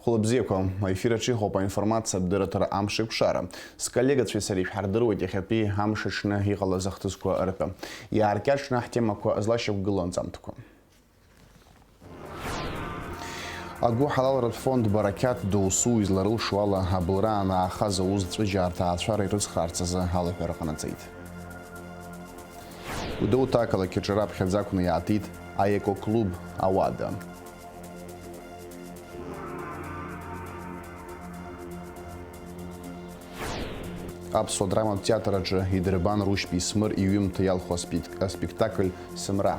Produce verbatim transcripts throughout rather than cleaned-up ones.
Хәылбзиақәа, аефир аҿы иҟоуп аинформациатә дырраҭара Амш еиқәшара. Сколлегацәеи сареи шәҳардыруеит иахьатәи амш аҽны иҟалаз ахҭысқәа ртәы. Иааркьаҿны ҳтемақәа злашьақәгылоу анҵамҭақәа. Агәыҳалалратә фонд Барақьаҭ доусу изларылшо ала, абылра анаахаз аус ҵәыџьа арҭаацәара ирыцхраарц азы алаҳәара ҟанаҵеит. Гәдоуҭа ақалақь аҿы раԥхьаӡа акәны иаатит аекоклуб ауада. Аԥсуа драматә театр аҿы идырбан Рушьпи Смыр иҩымҭа иалху аспект-, аспектакль Сымра.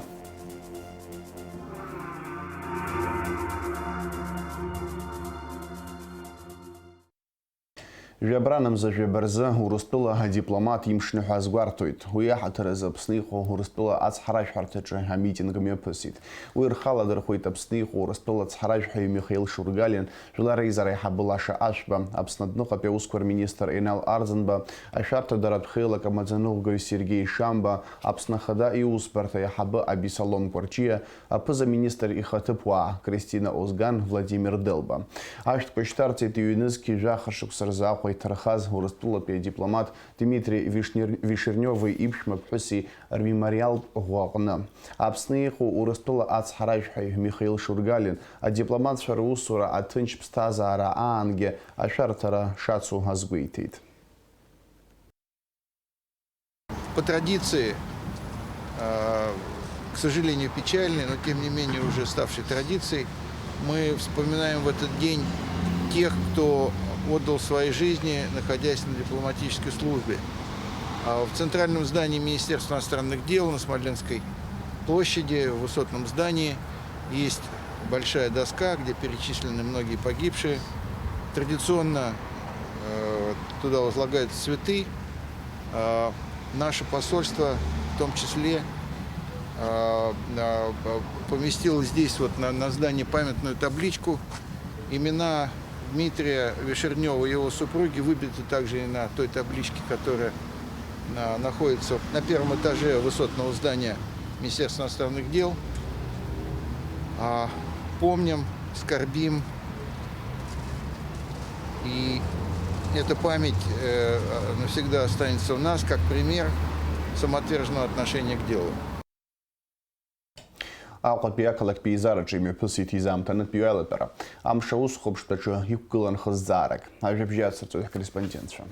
Жәабранамза жәаба рзы Урыстәыла адипломат имшны ҳәа азгәарҭоит. Уи аҳаҭыр азы Аԥсны иҟоу Урыстәыла ацҳаражәҳәарҭаҿы амитинг мҩаԥысит. Уи рхы аладырхәеит Аԥсны иҟоу Урыстәыла цҳаражәҳәаҩ Михаил Шургалиан, Жәлар Реизара аиҳабы Лаша Ашәба, Аԥсны адәныҟатәи аусқәа рминистр Енал Арӡынба, ашәарҭадаратә хеилак амаӡаныҟәгаҩ Сергеи Шамба, Аԥсны Ахада иусбарҭа аиҳабы Абисалом Кәарҷиа, аԥыза-министр ихаҭыԥуаа Кристина Озган, Владимир Делба. Ашәҭқәа шьҭарҵеит ҩнызқьи жәаха шықәса рзы Аҟәа иҭархаз Урыстәылатәи адипломат Дмитри Вишнер-, Вишернёви иԥшәма ԥҳәыси рмемориалтә ӷәӷәа аҟны. Аԥсны иҟоу Урыстәыла ацҳаражәҳәаҩ Михаил Шургалиан адипломатцәа русура аҭынч ԥсҭазаара аангьы ашәарҭара шацу азгәеиҭеит. По традиции, э, к сожалению, печальной, но тем не менее уже ставшей традицией, мы вспоминаем в этот день тех, кто отдал свои жизни, находясь на дипломатической службе. А в центральном здании Министерства иностранных дел на Смоленской площади, в высотном здании, есть большая доска, где перечислены многие погибшие. Традиционно, э, туда возлагают цветы. А наше посольство в том числе, а, а, поместило здесь вот на, на здании памятную табличку. Имена Дмитрия Вишернёва и его супруги выбиты также и на той табличке, которая, а, находится на первом этаже высотного здания Министерства иностранных дел. А, помним, скорбим, и эта память, э, навсегда останется у нас как пример самоотверженного отношения к делу. Аҟәатәи ақалақьтә еизараҿы имҩаԥысит изаамҭанытәи аилатәара. Амш аусхәаԥштәаҿы иқәгылан хыӡӡаарак. Ажәабжь ацырҵоит ҳкорреспондентцәа.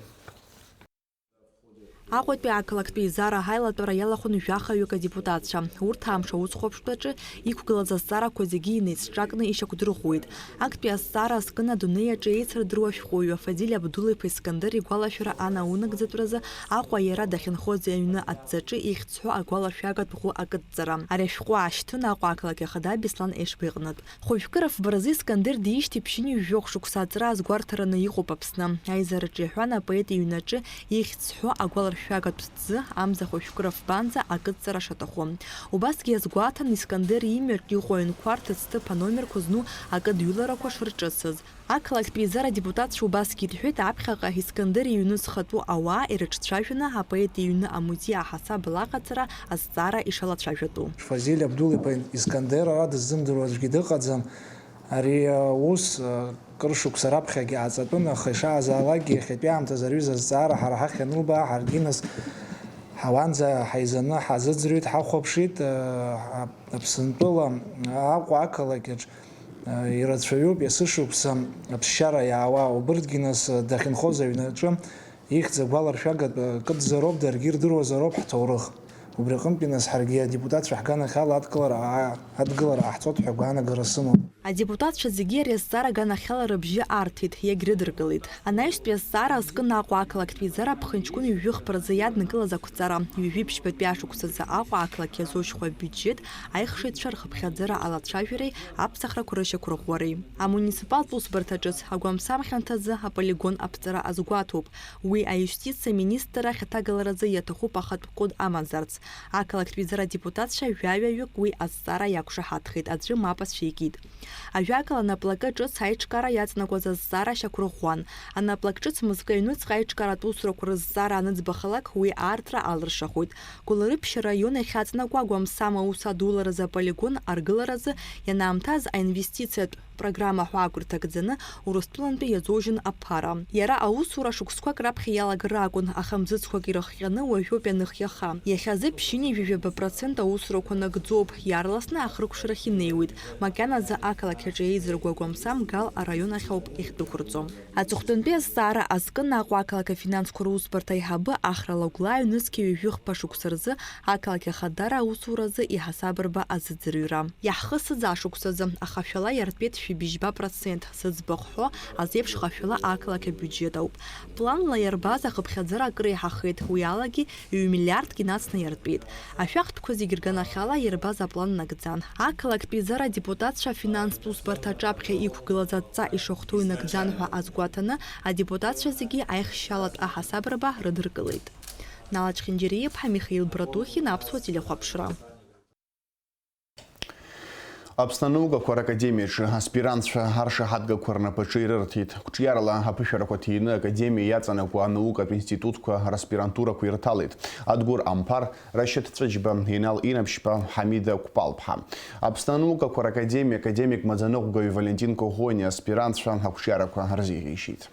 Аҟәатәи ақалақьтә еизара аилатәара иалахәын жәахаҩык адепутатцәа. Урҭ амш аусхәаԥштәаҿы иқәгылаз азҵаарақәа зегьы инеицҿакны ишьақәдырӷәӷәеит. Актәи азҵаара азкын адунеи аҿы еицырдыруа ашәҟәыҩҩы Фазиль Абдул-иԥа Искандер игәалашәара анаунагӡатәразы Аҟәа иара дахьынхоз аҩны аҭӡаҿы ихьӡ зҳәо агәалашәагатә ӷәы акыдҵара. Ари ашәҟәы аашьҭын Аҟәа ақалақь ахада Беслан Ешба иҟнытә. Хәажәкыра фба рзы Искандер диижьҭеи ԥшьынҩажәи жәохә шықәса аҵра азгәарҭараны иҟоуп Аԥсны. Аизараҿы иҳәан апоет иҩнаҿы ихьӡ зҳәо агәаларшәагатә ҭӡы амза хәажәкыра фбанӡа акыдҵара шаҭаху. Убасгьы иазгәаҭан Искандер имҩаҿ иҟоу аҩнқәа рҭыӡҭыԥ аномерқәа зну акыдҩыларақәа шырҿыцыз. Ақалақьтә еизара адепутатцәа убасгьы ирҳәеит, аԥхьаҟа Искандер иҩны зхатәу ауаа ирыҿцәажәаны апоет иҩны амузеи аҳасабала аҟаҵара азҵаара ишалацәажәатәу. Фазиль Абдул-иԥа Искандер ара дыззымдыруа аӡәгьы дыҟаӡам. Ари аус, а, кыр шықәса раԥхьагьы ааҵатәын, аха ишаазаалакгьы иахьатәи аамҭазы ари аҩыза азҵаара ҳара ҳахь ианылбаа, ҳаргьы нас ҳауанӡа ҳаизаны ҳазыӡырҩит, ҳахәаԥшит, а, Аԥсынтәыла Аҟәа ақалақь аҿы Ирацәаҩуп есышықәса аԥсшьара иаауа, убырҭгьы нас дахьынхоз аҩнаҿы ихьӡ агәаларшәагатә кыдҵароуп, даргьы ирдыруазароуп ҳҭоурых. Убри аҟынтәи нас ҳаргьы адепутатцәа ҳганахьала адкылара, адгылара ҟаҳҵоит ҳәа агәаанагара сымоуп. Адепутатцәа зегьы ари азҵаара аганахьала рыбжьы арҭеит, иагьрыдыркылеит. Анаҩстәи азҵаара азкын Аҟәа ақалақьтә еизара ԥхынҷкәын ҩажәи хԥа рзы иаднакылаз ақәҵара, ҩажәи ԥшьбатәи ашықәсазы Аҟәа ақалақь иазушьхәа абиуџьет аихшыҩцәа рхыԥхьаӡара алацәажәареи аԥсахрақәа рышьақәырӷәӷәареи. Амуниципалтә усбарҭа ҿыц агәамсамхьанҭазы аполигон аԥҵара азгәаҭоуп. Уи аиустициа министр ахь аҭагаларазы иаҭахуп ахатә код амазарц. Ақалақьтә еизара адепутатцәа жәаҩаҩык уи азҵаара иақәшаҳаҭхеит, аӡәы мап ацәикит. Ажәакала, анаплакы ҿыц аиҿкаара иаҵанакуаз азҵаара шьақәырӷәӷәан. Анаплак ҿыц мызкы аҩныҵҟа аиҿкааратә усурақәа рызҵаара аныӡбахалак, уи аартра алыршахоит. Гәылрыԥшь араион иахьаҵанакуа агәамсам аус адуларазы аполигон аргыларазы ианаамҭаз аинвестициатә программа ҳәа агәра ҭагӡаны Урыстәылантәи иазужьын аԥара. Иара аусура шықәсқәак раԥхьа иалагар акәын, аха мзызқәак ирыхҟьаны уажәоуп ианыхиаха. Иахьазы ԥшьынҩажәи жәаба процент аусурақәа нагӡоуп, иаарласны ахыркәшарахь инеиуеит, макьаназы ақалақь аҿы еизырго агәамсам Гал араион ахь ауп иахьдәықәырҵо. Аҵыхәтәантәи азҵаара азкын Аҟәа ақалақь афинансқәа русбарҭа аиҳабы Ахра Лагәлаа ҩнызқьи ҩажәи хԥа шықәса рзы ақалақь ахадара аусуразы иҳасабырба азыӡырҩра. Иаҳхысыз ашықәсазы ахашәала иартәеит шәибжьба процент, зыӡбахә ҳәо азеиԥш хашәала ақалақь абиуџьет ауп. Планла иарбаз ахыԥхьаӡара акыр еиҳахеит, уи алагьы ҩ-миллиардк инацны иартәеит. Ашәахтәқәа зегьы рганахьала иарбаз аплан нагӡан. Ақалақьтә еизара адепутатцәа афинанстә усбарҭа аҿаԥхьа иқәгылаз адҵа ишахәҭоу инагӡан ҳәа азгәаҭаны, адепутатцәа зегьы аихшьалатә аҳасабырба рыдыркылеит. Нала Чхинџьариа-иԥҳа, Михаил Братухин, Аԥсуа телехәаԥшра. Аԥсны анаукақәа ракадемиаҿы аспирантцәа аршаҳаҭгақәа рнапаҿы ирырҭеит. Қәҿиарала аԥышәарақәа ҭины академиа иаҵанакуа анаукатә институтқәа распирантурақәа ирҭалеит. Адгәыр Амԥар, Рашьыҭ Ҵәыџьба, Инал Инаԥшьба, Ҳамида Қәпалԥҳа. Аԥсны анаукақәа ракадемиа академик маӡаныҟәгаҩ Валентин Коӷониа аспирантцәа ақәҿиарақәа рзеиӷьеишьеит.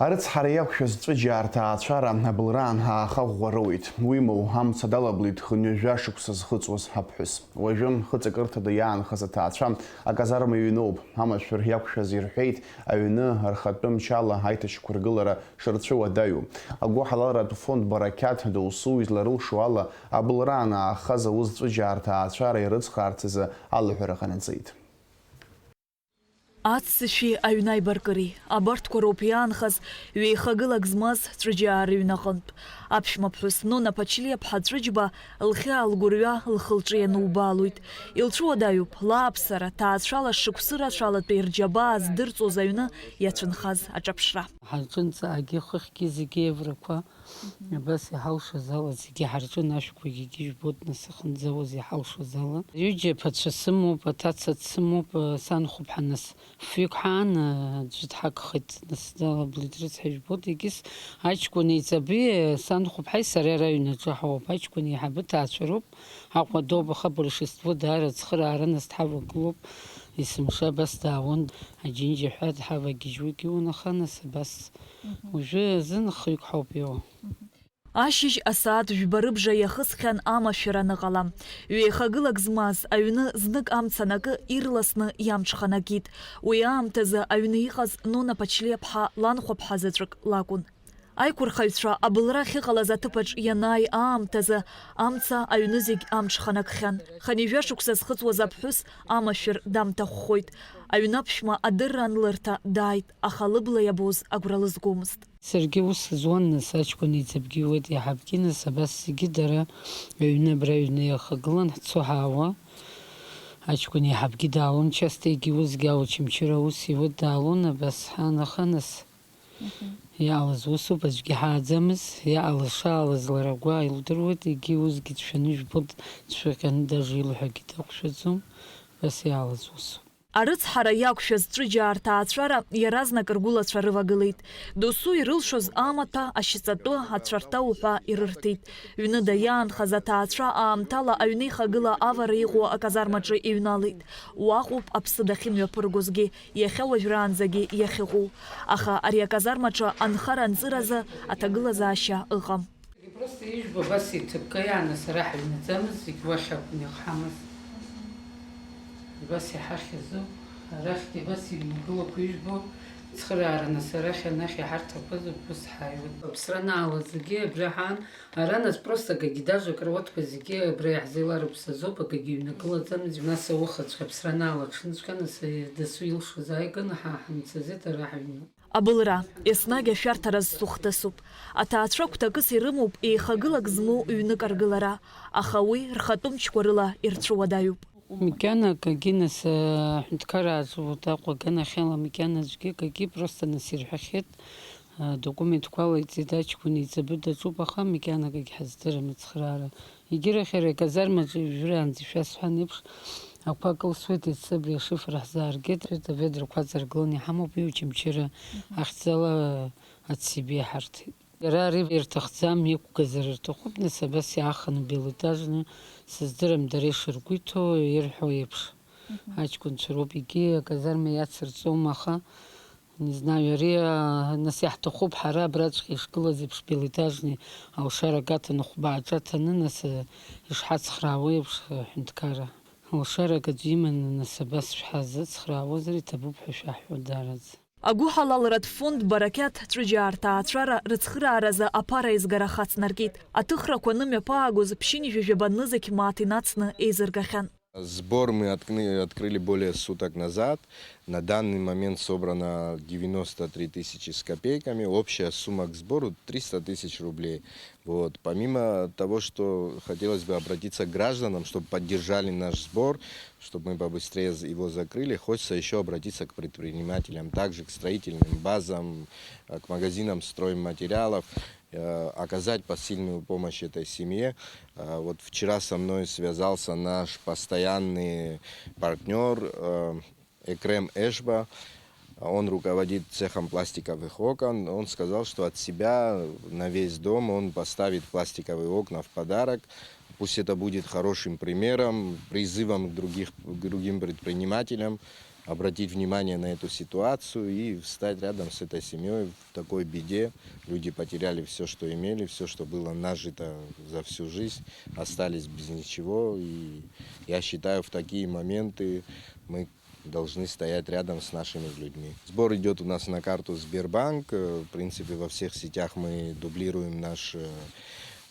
Арыцҳара иақәшәаз Ҵәыџьаа рҭаацәара абылраан ааха ӷәӷәа роуит. Уимоу, амца далаблит хынҩажәа шықәса зхыҵуаз аԥҳәыс. Уажәы хыҵакырҭада иаанхаз аҭаацәа аказарма иҩноуп. Амашәыр иақәшәаз ирҳәеит, аҩны рхатәы мчала аиҭашьақәыргылара шырцәыуадаҩу. Агәыҳалалратә фонд Барақьаҭ досу изларылшо ала, абылраан аахаз аус Ҵәыџьаа рҭаацәара ирыцхраарц азы алаҳәара ҟанаҵеит. Аццышәи аҩны аибаркыри, абарҭқәа роуп иаанхаз ҩеихагылак змаз Ҵәыџьаа рыҩнаҟынтә. Аԥшәмаԥҳәыс Нона Ԥачлиаԥҳа Ҵәыџьба лхьаа лгәырҩа лхы-лҿы ианубаалоит. Илцәуадаҩуп лааԥсара, ҭаацәала шықәсы рацәалатәи рџьабаа здырҵоз аҩны иацәынхаз аҿаԥшра. Ҳарҿынҵаагьы хыхьгьы зегьы евроқәа Абас иҳалшаз ала зегьы ҳарҿын, ашәқәагьы егьыжәбоит, нас, ихынӡауаз иҳалшаз ала. Ҩыџьа аԥацәа сымоуп, аҭаца дсымоуп, санхәыԥҳа, нас, фҩык ҳаан, аӡәы дҳагхеит, нас, далаблит, рыцҳа, ижәбоит, егьыс аҷкәын еиҵаби, санхәыԥҳаи сареи ара аҩнаҿы ҳауп, аҷкәын еиҳабы ҭаацәароуп, Аҟәа доуп, аха большинство даара ацхыраара нас дҳавагылоуп, есымша абас даауан, аџьынџьаҳәа дҳавагьежьуагьы уанаха, нас, абас. Уажәы азын хҩык ҳауп иоуа. Ашьыжь асааҭ жәба рыбжа иахысхьан амашәыр аныҟала. Ҩеихагылак змаз аҩны знык амца анакы ирласны иамҽханакит. Уи аамҭазы аҩны иҟаз Нона Ԥачлиаԥҳа ланхәаԥҳа заҵәык лакәын. Аиқәырхаҩцәа абылра ахьыҟалаз аҭыԥаҿ ианааи аамҭазы амца аҩны зегь амҽханакхьан. Хынҩажәа шықәса зхыҵуаз аԥҳәыс амашәыр дамҭахәхоит. Аҩны аԥшәма адырра анлырҭа дааит, аха лыбла иабоз агәра лызгомызт. Саргьы ус зуан, нас, аҷкәын еиҵабгьы иуеит, еиҳабгьы, нас, абас зегьы дара аҩны, абра аҩны иахагылан, ҳцо ҳаауа. Аҷкәын еиҳабгьы даалон, часто егьи усгьы аучымчыра аус иуеит, даалон, абас ҳанаха, нас, иаалаз усуп, аӡәгьы ҳааӡамыз, иаалаз шаалаз лара агәы ааилдыруеит, егьи усгьы дшәаны ижәбоит, дшәаҟьаны даже илҳәагьы дақәшәаӡом, абас иаалаз усуп. Арыцҳара иақәшәаз Ҵәыџьаа рҭаацәара иаразнак ргәылацәа рывагылеит. Досу ирылшоз амаҭәа, ашьаҵатәы, ацәарҭа уҳәа ирырҭеит. Ҩныда иаанхаз аҭаацәа аамҭала аҩнеихагыла авара иҟоу аказармаҿы иҩналеит. Уаҟоуп аԥсы дахьымҩаԥыргозгьы, иахьа уажәраанӡагьы иахьыҟоу. Аха ари аказармаҿы анхара-анҵыразы аҭагылазаашьа ыҟам. Просто ижәбо абас иҭыкка иааны сара ҳаҩнаӡамыз, зегь уахь акәын иаҳҳамаз. Абас иҳахьыз ауп. Арахьгьы абас иҩнагылақәо ижәбо, цхыраара нас арахь анахь иҳарҭақәаз убыс ҳаиуеит. Аԥсра анаалаз зегьы абра ҳаан, ара нас просто акагьы даже акаруаҭқәа зегьы абра иаҳзеиларыԥсазоуп, акагьы иҩнагылаӡамызт. Нас аухаҵәҟьа аԥсра анаала ҽынҵәҟьа нас дасу илшоз ааиганы ҳа ҳамцаӡеит ара ҳаҩны. Абылра, еснагь ашәарҭара зҵу хҭысуп. Аҭаацәа гәҭакыс ирымоуп еихагылак змоу ҩнык аргылара, аха уи рхатәы мчқәа рыла ирцәыуадаҩуп. Макьана акагьы нас, аҳәынҭқараа рзы урҭ Аҟәа аганахьала макьана аӡәгьы акагьы просто нас ирҳәахьеит, Адокументқәа алаиҵеит, аҷкәын иҵабы даҿуп, аха макьанагагь ҳаздырам ацхраара. Егьирахь иара иказармаҿы ҩажәираанӡа ишәасҳәан еиԥш, ақәа кылсуеит, иацы абри ашифер ҳзааргеит, ҳәа аведрақәа аҵаргыланы иҳамоуп, уи Очамчыра ахьӡала аци биаҳарҭеит. Иара ари ирҭахӡам, иқәгазар рҭахуп, нас абас иааханы белетажны, сыздырам дара ишыргәы иҭоу, ирҳәо еиԥш. Аҷкәынцәа роуп, егьи аказарма иацырҵом, аха, не знаю, ари, а, нас иаҳҭахуп ҳара абраҵәҟьа ишгылаз еиԥш белетажный алшара агаҭаны хәба аҿы аҭаны, нас, а, ишҳацхраауа еиԥш, а, ҳәынҭқарра. Алшарак аӡәы иманы, нас абас шәҳазыцхраауазар иҭабуп ҳәа шәаҳҳәо даараӡа. Агәыҳалалратә фонд Барақьаҭ Ҵәыџьаа рҭаацәара рыцхырааразы аԥара еизгара хацнаркит. Аҭыхрақәа анымҩаԥаагоз ԥшьынҩажәа жәаба нызқь мааҭ инацны еизыргахьан. Сбор мы откны-, открыли более суток назад. На данный момент собрано девяносто три тысячи с копейками. Общая сумма к сбору триста тысяч рублей. Вот. Помимо того, что хотелось бы обратиться к гражданам, чтобы поддержали наш сбор, чтобы мы побыстрее з-, его закрыли, хочется ещё обратиться к предпринимателям, также к строительным базам, э, к магазинам стройматериалов, э, оказать посильную помощь этой семье. Э, вот вчера со мной связался наш постоянный партнёр, э, Экрем Эшба. Он руководит цехом пластиковых окон. Он сказал, что от себя на весь дом он поставит пластиковые окна в подарок. Пусть это будет хорошим примером, призывом к других, к другим предпринимателям обратить внимание на эту ситуацию и встать рядом с этой семьей в такой беде. Люди потеряли всё, что имели, всё, что было нажито за всю жизнь, остались без ничего. И я считаю, в такие моменты мы должны стоять рядом с нашими людьми. Сбор идёт у нас на карту Сбербанк. Э, в принципе, во всех сетях мы дублируем наш, э,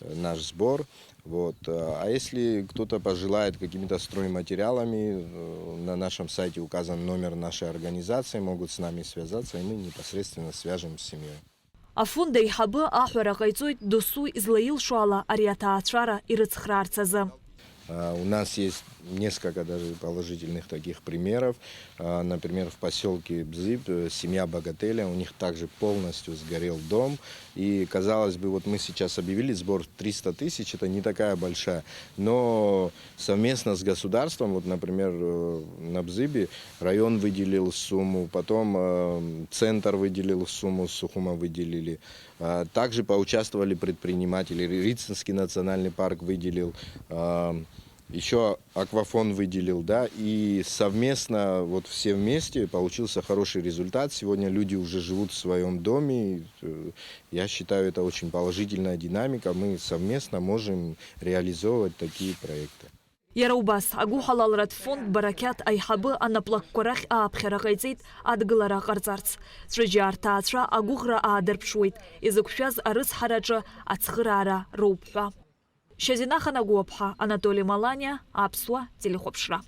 наш сбор. Вот. Э, а если кто-то пожелает какими-то стройматериалами, э, на нашем сайте указан номер нашей организации, могут с нами связаться, и мы непосредственно свяжем с семьей. Афонд аиҳабы аҳәара ҟаиҵоит досу излаилшо ала ари аҭаацәара ирыцхраарц азы. А, у нас есть несколько даже положительных таких примеров. А, например, в посёлке Бзыб, э, семья Богателя, у них также полностью сгорел дом. И, казалось бы, вот мы сейчас объявили сбор триста тысяч, это не такая большая, но совместно с государством, вот, например, э, на Бзыбе район выделил сумму, потом, э, центр выделил сумму, Сухума выделили. А, также поучаствовали предприниматели, Ри-, Рицинский национальный парк выделил, а, ещё Аквафон выделил, да, и совместно, вот все вместе, получился хороший результат. Сегодня люди уже живут в своём доме. Э, я считаю, это очень положительная динамика. Мы совместно можем реализовывать такие проекты. Иара убас, агәыҳалалратә фонд Барақьаҭ аиҳабы анаплакқәа рахь ааԥхьара ҟаиҵеит адгылара ҟарҵарц. Ҵәыџьаа рҭаацәа агәыӷра аадырԥшуеит, изықәшәаз арыцҳараҿы ацхыраара роуп ҳәа. Шьазина Ханагәаԥҳа, Анатоли Маланиа, Аԥсуа телехәаԥшра.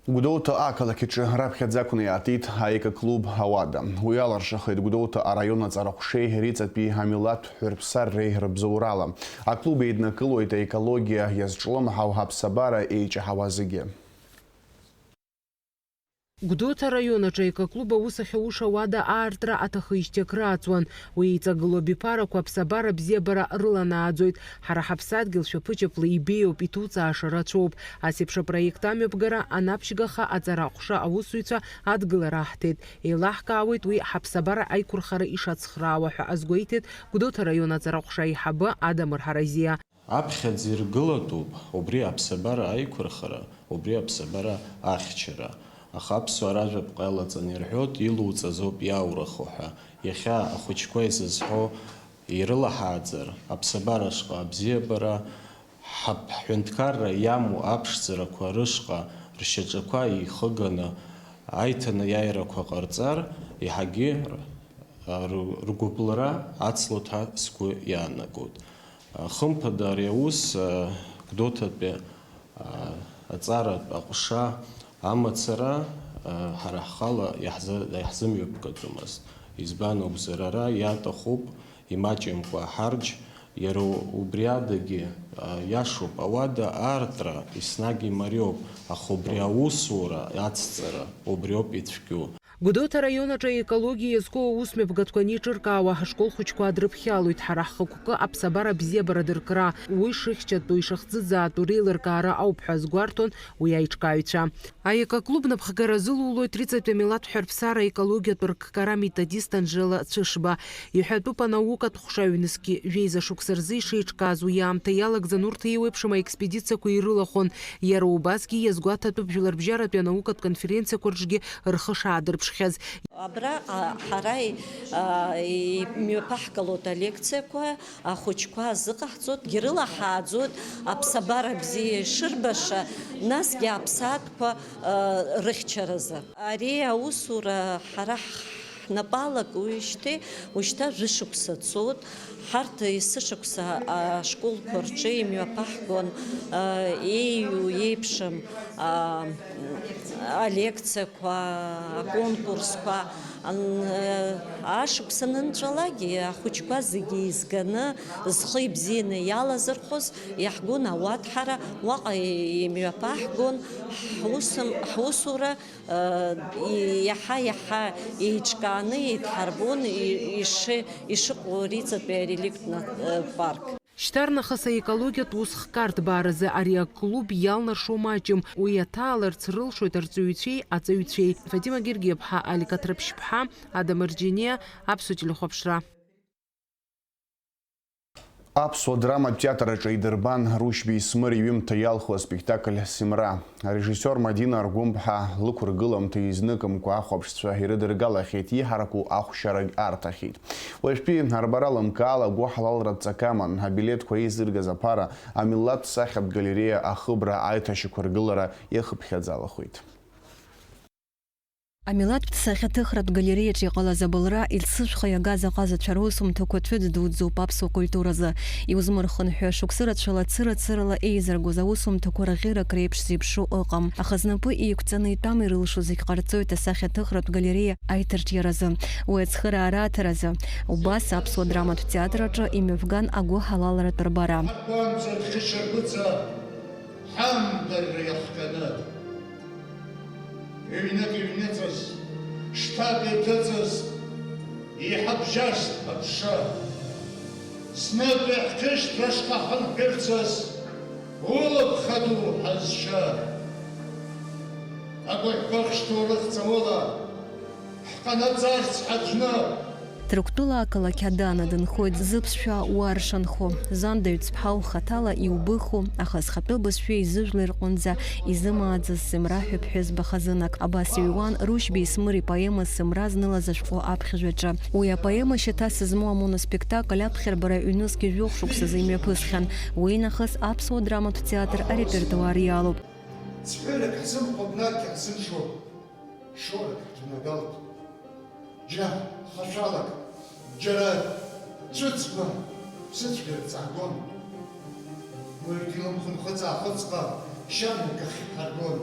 Гәдоуҭа ақалақь аҿы раԥхьаӡа акәны иаатит аекоклуб ауада. Уи аларшахеит Гәдоуҭа араион аҵараҟәшеи Риҵатәи амилаҭ ҳәырԥсарреи рыбзоурала. Аклуб еиднакылоит аекологиа иазҿлымҳау аԥсабара еиҷаҳауа зегьы. Гәдоуҭа араион аҿы аекоклуб аус ахьауша ауада аартра аҭахижьҭеи акры аҵуан. Уи еиҵагылоу абиԥарақәа аԥсабара абзиабара рыланааӡоит. Ҳара ҳаԥсадгьыл шәаԥыџьаԥла ибеиоуп, иҭуҵааша рацәоуп. Ас еиԥш апроект амҩаԥгара анаԥшьгаха аҵара аҟәша аусзуҩцәа адгылара аҳҭеит. Еилаҳкаауеит уи ҳаԥсабара аиқәырхара ишацхраауа ҳәа азгәеиҭеит Гәдоуҭа араион аҵара аҟәша аиҳабы Адамыр Ҳаразиа. Аԥхьаӡа иргылатәуп убри аԥсабара аиқәырхара, убри аԥсабара ахьчара. Аха аԥсуаа ражәаԥҟа иалаҵаны ирҳәоит, илуҵаз ауп иаурыху ҳәа. Иахьа ахәыҷқәа изызҳәо ирылаҳааӡар, аԥсабара ашҟа абзиабара, ҳаԥ-, ҳҳәынҭқарра иамоу аԥшӡарақәа рышҟа ршьаҿақәа еихыганы аиҭанеиааирақәа ҟарҵар, еиҳагьы р-, ргәыбылра ацлоит ҳәа сгәы иаанагоит. Хымԥада, ари аус, а, Гәдоуҭатәи, а, аҵаратә аҟәша амацара, а, ҳара ҳхала иаҳзы-, иаҳзымҩаԥгаӡомызт. Избан акәзар, ара иаҭахуп имаҷымкәа ҳарџь, иара убри адагьы, а, иашоуп, ауада аартра еснагь имариоуп, аха убри аусура ацҵара убриоуп ицәгьоу. Гәдоуҭа араион аҿы аекологиа иазку аусмҩаԥгатәқәа анеиҿыркаауа, ашкол хәыҷқәа дрыԥхьалоит. Ҳара ҳхықәкы аԥсабара абзиабара дыркра, уи шыхьчатәу, ишахӡыӡаатәу реилыркаара ауп ҳәа азгәарҭон уи аиҿкааҩцәа. Аекоклуб напхгара азылулоит Риҵатәи амилаҭ ҳәарԥсара аекологиатә рккара методист Анжела Цәышба. Иҳәатәуп, анаукатә ҟәша ҩнызқьи жәеиза шықәса рзы ишеиҿкааз уи аамҭа иалагӡан урҭ еиуеиԥшым аекспедициақәа ирылахәын. Иара убасгьы иазгәаҭатәуп жәларбжьаратәи анаукатә конференциақәа рҿгьы рхы шаадырԥшхьаз. Абра, а, ҳара, а, имҩаԥаҳгалоит алекциақәа, ахәыҷқәа азыҟаҳҵоит, ирылаҳааӡоит аԥсабара бзиа ишырбаша, насгьы аԥсаатәқәа, а, рыхьчаразы. Ари аусура ҳара ҳ-, ҳнапы алакуижьҭеи уажәшьҭа жәышықәса цоит. Ҳарҭ есышықәса ашколқәа рҿы имҩаԥаҳгон, а, еиу, еиԥшым, а, алекциақәа, аконкурсқәа. Ан-, ашықәс анынҵәалак, ахәыҷқәа зегьы еизганы, зхы ибзианы иалазырхәыз, иаҳгон ауаҭәҳара, уаҟа имҩаԥаҳгон, ҳусым-, ҳусура, э, и-, иаҳа-иаҳа еиҿкааны еидҳарбон, и-, иши-, ишыҟоу Риҵатәи ареликтә на-, э, парк. Шьҭарнахыс аекологиатә ус хкы арҭбааразы ари аклуб иалнаршо маҷым, уи аҭааларц рылшоит арҵаҩцәеи аҵаҩцәеи. Фатима Гергиаԥҳа, Алика Ҭрыԥшьԥҳа, Адам Арџьениа, Аԥсуа телехәаԥшра. Аԥсуа драматә театр аҿы идырбан Рушьбеи Смыр иҩымҭа иалху аспектакль Сымра. Арежиссиор Мадина Аргәынԥҳа лықәыргыламҭа изныкымкәа ахәаԥшцәа ирыдыргалахьеит, иҳараку ахәшьарагь арҭахьеит. Уажәтәи арбара лымкаала агәыҳалалратә ҵак аман, абилеҭқәа еизыргаз аԥара амилаҭтә сахьатә галереиа ахыбра аиҭашьақәыргылара иахыԥхьаӡалахоит. Амилаҭтә сахьаҭыхратә галереиаҿ иҟалаз абылра, иццышәха иагаз аҟазацәа русумҭақәа цәыӡ дуӡӡоуп аԥсуа культуразы. Иузмырхынҳәуа шықәсы рацәала цыра-цырала еизыргоз аусумҭақәа рӷьырак реиԥш зеиԥшу ыҟам. Аха знапы еиқәҵаны итәам ирылшо зегь ҟарҵоит асахьаҭыхратә галереиа аиҭарҿиаразы, уи ацхыраара аҭаразы. Убас аԥсуа драматә театр аҿы имҩаԥган агәыҳалалратә рбара. Ҳгәамҵуеит хьышьаргәыҵа ҳамдырра иахҟьаны. Ҩнык иҩныҵыз, шҭак иҭыҵыз, иҳабжьаст аԥша. Знытәи ҳқьышьтәра шҟа ҳамҳәырцаз, улыԥха ду ҳазшьа. Агәыҳәԥыхшь ҭоурых ҵаула ҳҟанаҵарц ҳаӡәны. Ҭырқәтәыла ақалақь Адана дынхоит зыԥсшәа уа ршанхо. Зан даҩӡԥҳау хаҭала иубыху, аха зхатәы бызшәеи зыжәлеи рҟынӡа изымааӡаз Сымра ҳәа ԥҳәызба хазынак. Абас иҩуан Рушьбеи Смыр ипоема Сымра знылаз ашәҟәы аԥхьажәаҿы. Уи апоема шьаҭас змоу амоноспектакль аԥхьарбара ҩнызқь жәохә шықәсазы имҩаԥысхьан. Уи нахыс Аԥсуа драматә театр арепертуар иалоуп. Цәҳәырак ҳзымхо, бнарқь ҳзымшо. Шоурак ҳҭанагалт. Џьа хашәалак, џьара ҵәыцқәа ԥсыцәгьа рҵааргон. Уаҩгьы илымхынҳәыӡ аахыҵҟа шьаннак ахь ҳаргон.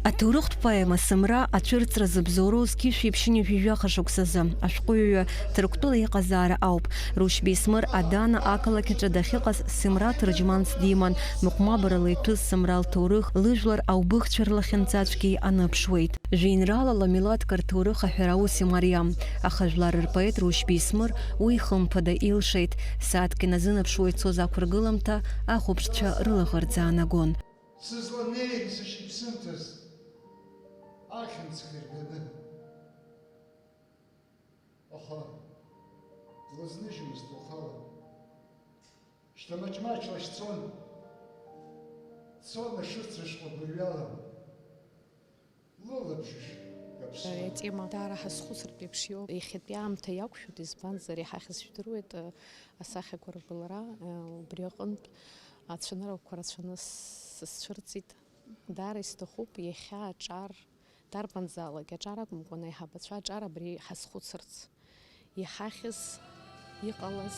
Аҭоурыхтә поема Сымра ацәырҵра зыбзоуроу зқьышәи ԥшьынҩажәи жәаха шықәсазы ашәҟәыҩҩы Ҭырқәтәыла иҟазаара ауп. Рушьбеи Смыр Адана ақалақь аҿы дахьыҟаз Сымра ҭырџьманс диман, мыҟәмабарала иҭәыз Сымра лҭоурых, лыжәлар аубыхцәа рлахьынҵацәгьа ианыԥшуеит. Жәеинраалала милаҭк рҭоурых аҳәара аус имариам, аха жәлар рпоет Рушьбеи Смыр уи хымԥада илшеит, сааҭк иназынаԥшуа ицоз ақәыргыламҭа ахәаԥшцәа рылаӷырӡ аанагон. Сызланеи сышьыԥсымҭаз ахьымӡӷ ирганы. Аха длызныжьымызт уахала. Шьҭа маҷ-маҷла шьцон, цон ашыцра шҟа гәырҩала, лылабжыш каԥсон. Атема даара ҳазхәыцыртә еиԥш иоуп. Иахьатәи аамҭа иақәшәоит, избанзар, иҳахьыз жәдыруеит, асахьақәа рбылра, убри аҟынтә ацәаныррақәа рацәаны сызцәырҵит. Даара исҭахуп иахьа аҿар, дарбанзаалак аҿар акәымкәан, аиҳабацәа аҿар абри ҳазхәыцырц, иҳахьыз, иҟалаз.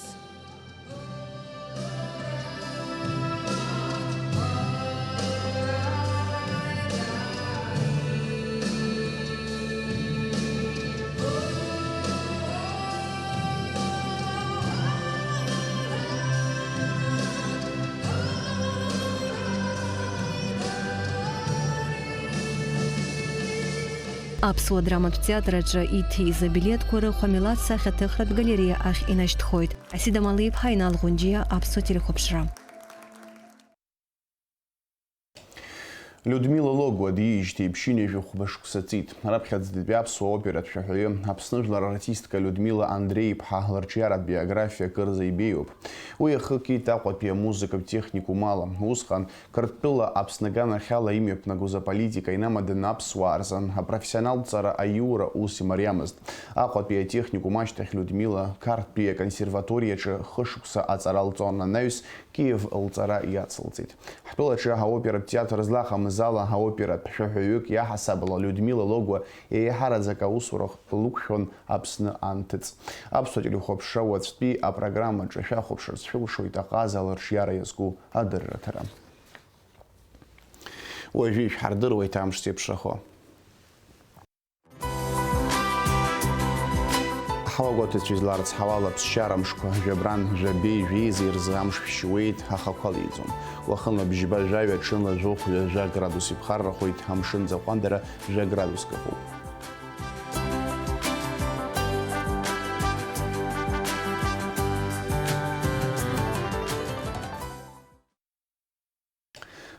Аԥсуа драматә театр аҿы иҭиз абилеҭқәа рыхә амилаҭ сахьаҭыхратә галереиа ахь инашьҭхоит. Асида Малиԥҳа, Инал Ӷәынџьиа, Аԥсуа телехәаԥшра. Людмила Логуа диижьҭеи ԥшьынҩажәи хәба шықәса ҵит. Раԥхьаӡатәи аԥсуа оператә шәаҳәаҩы, Аԥсны жәлар артистка Людмила Андреи-иԥҳа лырҿиаратә биографиа акырӡа ибеиоуп. Уи ахы кит Аҟәатәи амузыкатә техникум ала. Усҟан Қырҭтәыла Аԥсны аганахьала имҩаԥнагоз аполитика инамаданы аԥсуаа рзын апрофессионалтә ҵара аиура ус имариамызт. Аҟәатәи атехникум ашьҭахь Людмила Қарҭтәи аконсерваториаҿы хышықәса аҵара лҵон, анаҩс Киев лҵара иацылҵеит. Ҳтәылаҿы аоператә театр злахамыз ала, аоператә шәаҳәаҩык иаҳасабала Людмила Логуа еиҳараӡак аусура лықәшәон Аԥсны анҭыҵ. Аԥсуа телехәаԥшра уаҵәтәи апрограммаҿы шәахәаԥшырц шәылшоит аҟаза лырҿиара иазку адырраҭара. Уажәы ишәҳардыруеит амш зеиԥшрахо. Ҳауагәаҭацәа изларыцҳауала, ԥсшьара мшқәа, жәабран, жәабеи, жәеизеи рзы амш шәшьуеит, ахақәа леиӡом. Уахынла бжьба жәаҩа, ҽынла жәохә ҩажәа градус иԥхаррахоит, амшын ӡаҟәандара жәа градуск ыҟоуп.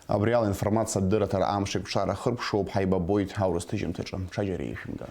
Абри ала информациатә дырраҭара амш еиқәшара хыркәшоуп, ҳаибабоит аурыс ҭыжьымҭаҿы. Ҽаџьара ишәымгар.